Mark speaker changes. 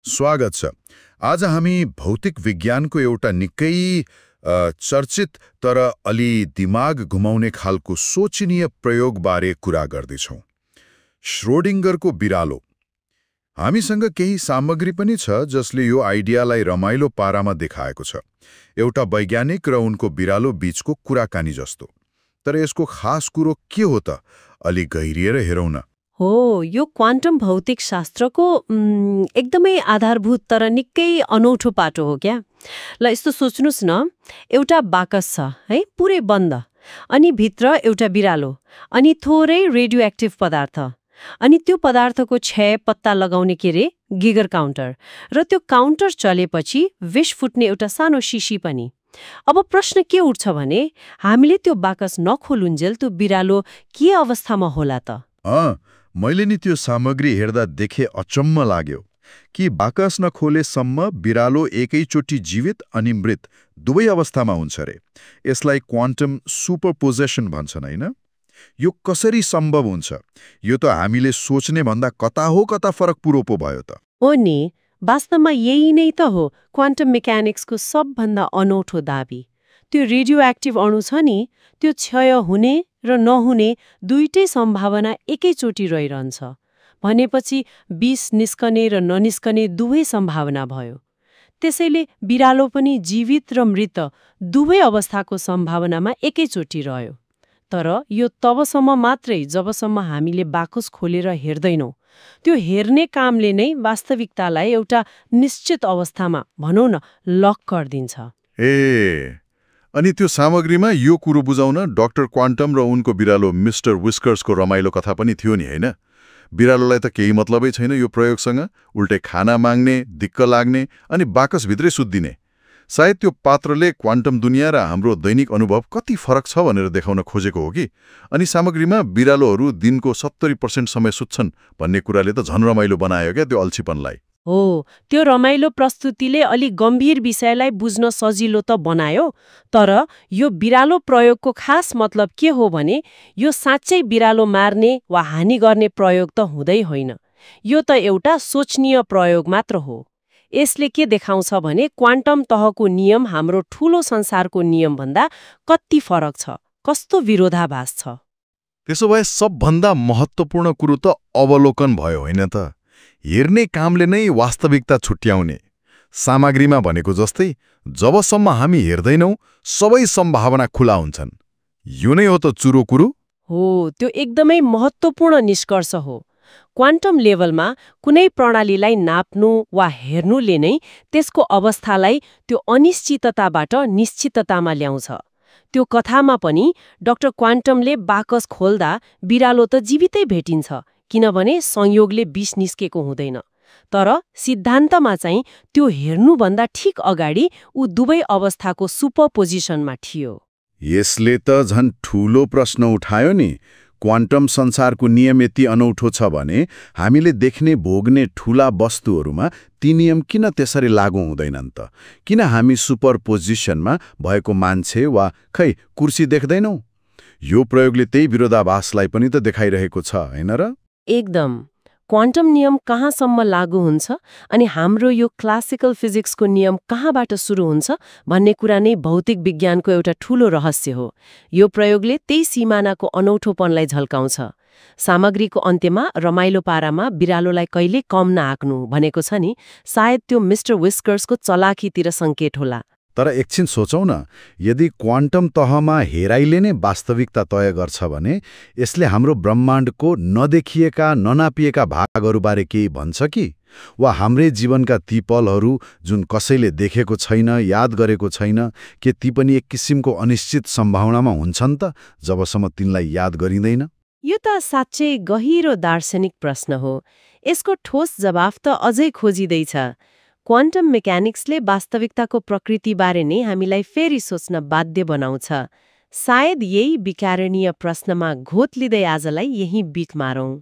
Speaker 1: स्वागत छ। आज हामी भौतिक विज्ञानको एउटा निकै चर्चित तर अलि दिमाग घुमाउने खालको सोचनीय प्रयोगबारे कुरा गर्दैछौँ। श्रोडिङ्गरको बिरालो। हामीसँग केही सामग्री पनि छ जसले यो आइडियालाई रमाइलो पारामा देखाएको छ। एउटा वैज्ञानिक र उनको बिरालो बीचको कुराकानी जस्तो। तर यसको खास कुरो के हो त? अलि गहिरिएर हेरौँ न।
Speaker 2: हो, यो क्वान्टम भौतिक शास्त्रको एकदमै आधारभूत तर निकै अनौठो पाटो हो क्या। ल यस्तो सोच्नुहोस् न, एउटा बाकस छ है, पुरै बन्द, अनि भित्र एउटा बिरालो, अनि थोरै रेडियो एक्टिभ पदार्थ, अनि त्यो पदार्थको क्षय पत्ता लगाउने के रे गिगर काउन्टर, र त्यो काउन्टर चलेपछि विष फुट्ने एउटा सानो शिशी पनि। अब प्रश्न के उठ्छ भने हामीले त्यो बाकस नखोलुन्जेल त्यो बिरालो के अवस्थामा होला त?
Speaker 1: मैले नि त्यो सामग्री हेर्दा देखे अचम्म लाग्यो कि बाकस नखोलेसम्म बिरालो एकैचोटि जीवित अनि मृत दुवै अवस्थामा हुन्छ रे। यसलाई क्वान्टम सुपरपोजिसन भन्छन् हैन? यो कसरी सम्भव हुन्छ? यो त हामीले सोच्ने भन्दा कता फरक पुरो पो भयो त।
Speaker 2: हो नि, वास्तवमा यही नै त हो क्वान्टम मेकानिक्सको सबभन्दा अनौठो दाबी। त्यो रेडियो एक्टिभ अणु छ नि, त्यो क्षय हुने र नहुने दुईटै सम्भावना एकैचोटि रहिरहन्छ। भनेपछि विष निस्कने र ननिस्कने दुवै सम्भावना भयो। त्यसैले बिरालो पनि जीवित र मृत दुवै अवस्थाको सम्भावनामा एकैचोटि रह्यो। तर यो तबसम्म मात्रै जबसम्म हामीले बाकस खोलेर हेर्दैनौँ। त्यो हेर्ने कामले नै वास्तविकतालाई एउटा निश्चित अवस्थामा, भनौँ न, लक गरिदिन्छ।
Speaker 1: अनि त्यो सामग्रीमा यो कुरो बुझाउन डाक्टर क्वान्टम र उनको बिरालो मिस्टर विस्कर्सको रमाइलो कथा पनि थियो नि हैन? बिरालोलाई त केही मतलबै छैन यो प्रयोगसँग, उल्टै खाना माग्ने, दिक्क लाग्ने अनि बाकसभित्रै सुत्दिने। सायद त्यो पात्रले क्वान्टम दुनियाँ र हाम्रो दैनिक अनुभव कति फरक छ भनेर देखाउन खोजेको हो कि। अनि सामग्रीमा बिरालोहरू दिनको 70% समय सुत्छन् भन्ने कुराले त झन रमाइलो बनायो क्या त्यो अल्छीपनलाई।
Speaker 2: हो, त्यो रमाइलो प्रस्तुतिले अलि गम्भीर विषयलाई बुझ्न सजिलो त बनायो, तर यो बिरालो प्रयोगको खास मतलब के हो भने यो साँच्चै बिरालो मार्ने वा हानि गर्ने प्रयोग त हुँदै होइन। यो त एउटा सोचनीय प्रयोग मात्र हो। यसले के देखाउँछ भने क्वान्टम तहको नियम हाम्रो ठूलो संसारको नियमभन्दा कति फरक छ, कस्तो विरोधाभास छ।
Speaker 1: त्यसो भए सबभन्दा महत्त्वपूर्ण कुरो त अवलोकन भयो होइन त? हेर्ने कामले नै वास्तविकता छुट्याउने। सामग्रीमा भनेको जस्तै जबसम्म हामी हेर्दैनौँ सबै सम्भावना खुला हुन्छन्। यो नै हो त चुरो कुरो।
Speaker 2: हो, त्यो एकदमै महत्त्वपूर्ण निष्कर्ष हो। क्वान्टम लेभलमा कुनै प्रणालीलाई नाप्नु वा हेर्नुले नै त्यसको अवस्थालाई त्यो अनिश्चितताबाट निश्चिततामा ल्याउँछ। त्यो कथामा पनि डाक्टर क्वान्टमले बाकस खोल्दा बिरालो त जीवितै भेटिन्छ, किनभने संयोगले विष निस्केको हुँदैन। तर सिद्धान्तमा चाहिँ त्यो हेर्नुभन्दा ठिक अगाडि ऊ दुवै अवस्थाको सुपरपोजिसनमा थियो।
Speaker 1: यसले त झन् ठूलो प्रश्न उठायो नि। क्वान्टम संसारको नियम यति अनौठो छ भने हामीले देख्ने भोग्ने ठूला वस्तुहरूमा ती नियम किन त्यसरी लागू हुँदैनन् त? किन हामी सुपरपोजिसनमा भएको मान्छे वा खै कुर्सी देख्दैनौँ? यो प्रयोगले त्यही विरोधाभासलाई पनि त देखाइरहेको छ हैन र?
Speaker 2: एकदम। क्वान्टम नियम कहाँसम्म लागू हुन्छ अनि हाम्रो यो क्लासिकल फिजिक्सको नियम कहाँबाट सुरु हुन्छ भन्ने कुरा नै भौतिक विज्ञानको एउटा ठूलो रहस्य हो। यो प्रयोगले त्यही सिमानाको अनौठोपनलाई झल्काउँछ। सामग्रीको अन्त्यमा रमाइलो पारामा बिरालोलाई कहिले कम नआक्नु भनेको छ नि, सायद त्यो मिस्टर विस्कर्सको चलाखीतिर सङ्केत होला।
Speaker 1: तर एकछिन सोचौँ न, यदि क्वान्टम तहमा हेराइले नै वास्तविकता तय गर्छ भने यसले हाम्रो ब्रह्माण्डको नदेखिएका ननापिएका भागहरूबारे केही भन्छ कि? वा हाम्रै जीवनका ती पलहरू जुन कसैले देखेको छैन, याद गरेको छैन, के ती पनि एक किसिमको अनिश्चित सम्भावनामा हुन्छन् त जबसम्म तिनलाई याद गरिँदैन?
Speaker 2: यो त साँच्चै गहिरो दार्शनिक प्रश्न हो। यसको ठोस जवाफ त अझै खोजिँदैछ। क्वान्टम मेकानिक्सले वास्तविकताको प्रकृतिबारे नै हामीलाई फेरि सोच्न बाध्य बनाउँछ। सायद यही विकारणीय प्रश्नमा घोत लिँदै आजलाई यही बिट मारौँ।